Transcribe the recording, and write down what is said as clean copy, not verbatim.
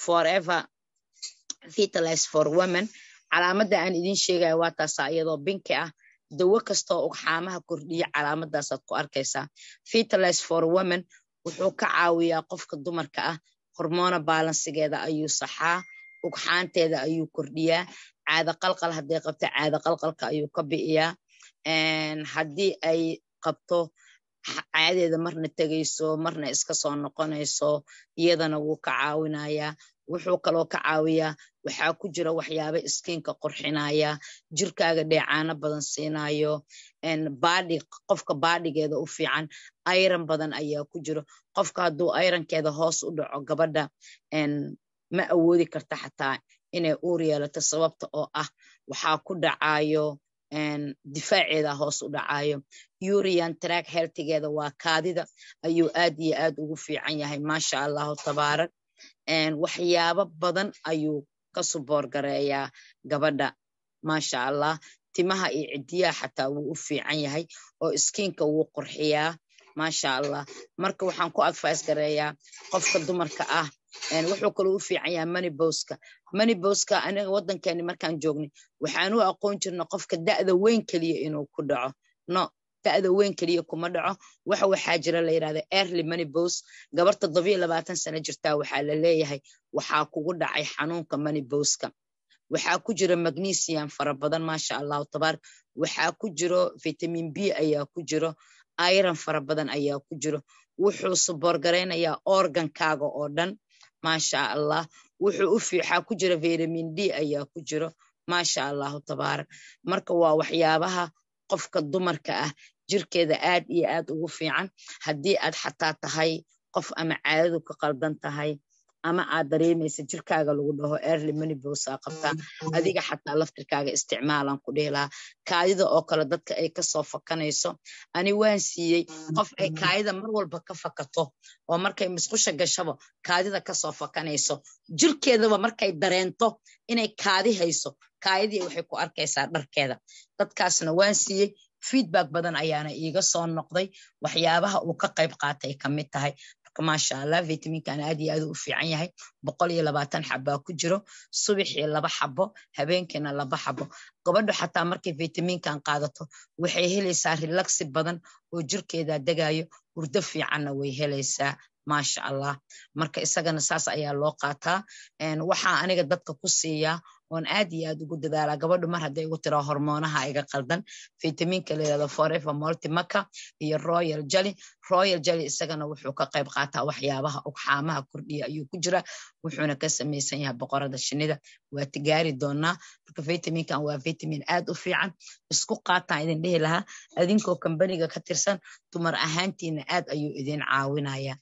Forever Vitalize for Women, calaamadda aan idin sheegaya waa taasaa, iyadoo pink ah. Dawo kastoo ugxaamaha kordhiya calaamadaasaad ku arkaysaa. Vitalize for Women wuxuu ka caawiyaa qofka dumarka ah hormone balance-igeeda ayuu saxaa, ugxaanteeda ayuu kordhiyaa, caada qalqal hadday qabto caada qalqalka ayuu ka bi'iyaa, haddii ay qabto caadeeda marna tegayso marna iska soo noqonayso iyadana wuu ka caawinayaa. Wuxuu kaloo ka caawiyaa, waxaa ku jira waxyaaba skin-ka qurxinaya, jirkaaga dheecaano badan siinayo, body, qofka body-geeda u fiican. Iron badan ayaa ku jiro. Qofka hadduu iron-keeda hoos u dhaco, gabadha ma awoodi karta xataa inay uur yeelato, sababta oo ah waxaa ku dhacayo difaaceeda hoos u dhacayo. Urinary tract health-igeeda, waa kaadida, ayuu aad iyo aad ugu fiican yahay, maasha Allahu tabaarak. Waxyaabo badan ayuu ka support gareeyaa gabadha, maasha Allah. Timaha iyo cidiyaha xataa wuu u fiican yahay oo skin-ka wuu qurxiyaa, maasha Allah. Marka waxaan ku advice gareeyaa qofka dumarka ah. Wuxuu kaloo u fiican yahay menopause-ka. Menopause-ka aniga waddankeeni markaan joognay waxaan u aqoon jirnay qofka da'da weyn keliya inuu ku dhaco. No, da'da weyn keliya kuma dhaco. Waxa waxaa jira la yidhahda early menopause. Gabar 27 sano jirtaa waxaa la leeyahay waxaa kugu dhacay xanuunka menopause-ka. Waxaa ku jira magnesium fara badan, maasha Allahu tabaarak. Waxaa ku jiro vitamin B ayaa ku jiro, iron fara badan ayaa ku jiro. Wuxuu support garaynayaa organ-kaaga oo dhan, maasha Allah. Wuxuu u waxaa ku jira vitamin D ayaa ku jiro, maasha Allahu tabaarak. Marka waa waxyaabaha qofka dumarka ah jirkeeda aad iyo aad ugu fiican. Haddii aad xataa tahay qof ama caadadu ka qaldan tahay ama aad dareemaysa jirkaaga lagu dhaho early menopause aa qabtaa, adiga xataa laftirkaaga isticmaalan ku dhihi lahaa. Kaadida oo kale dadka ay kasoo fakanayso, ani waan siiyey qof ay kaadida mar walba ka fakato oo markay musqusha gashaba kaadida kasoo fakanayso, jirkeedaba markay dareento inay kaadi hayso kaadidii waxay ku arkaysaa dharkeeda. Dadkaasna waan siiyey, feedback badan ayaana iiga soo noqday. Waxyaabaha uu ka qayb qaatay kamid tahay. Marka maasha Allah, vitaminkan aad iyo aad u fiican yahay. 120 xabaa ku jiro, subaxii laba xabo, habeenkiina laba xabo. Gabadhu xataa markay vitaminkan qaadato waxay helaysaa relax-i badan oo jirkeeda degayo, hurdo fiicanna way helaysaa, maasha Allah. Marka isagana saas ayaa loo qaataa. Waxaa aniga dadka ku siiyaa oon aad iyo aad ugu dadaalaa, gabadhu mar hadday igu tiraa hormoonaha iga qaldan, vitaminka la yirahdo Forever Multi Maca iyo Royal Jelly. Royal Jelly isagana wuxuu ka qayb qaataa waxyaabaha ugxaamaha kordhiya ayuu ku jira, wuxuuna ka samaysan yahay boqorada shinnida. Waa tigaari doonaa. Marka vitaminkan waa vitamin aad u fiican, isku qaataan idin dhihi lahaa adinkoo kambaniga ka tirsan, dumar ahaantiina aad ayuu idin caawinaya.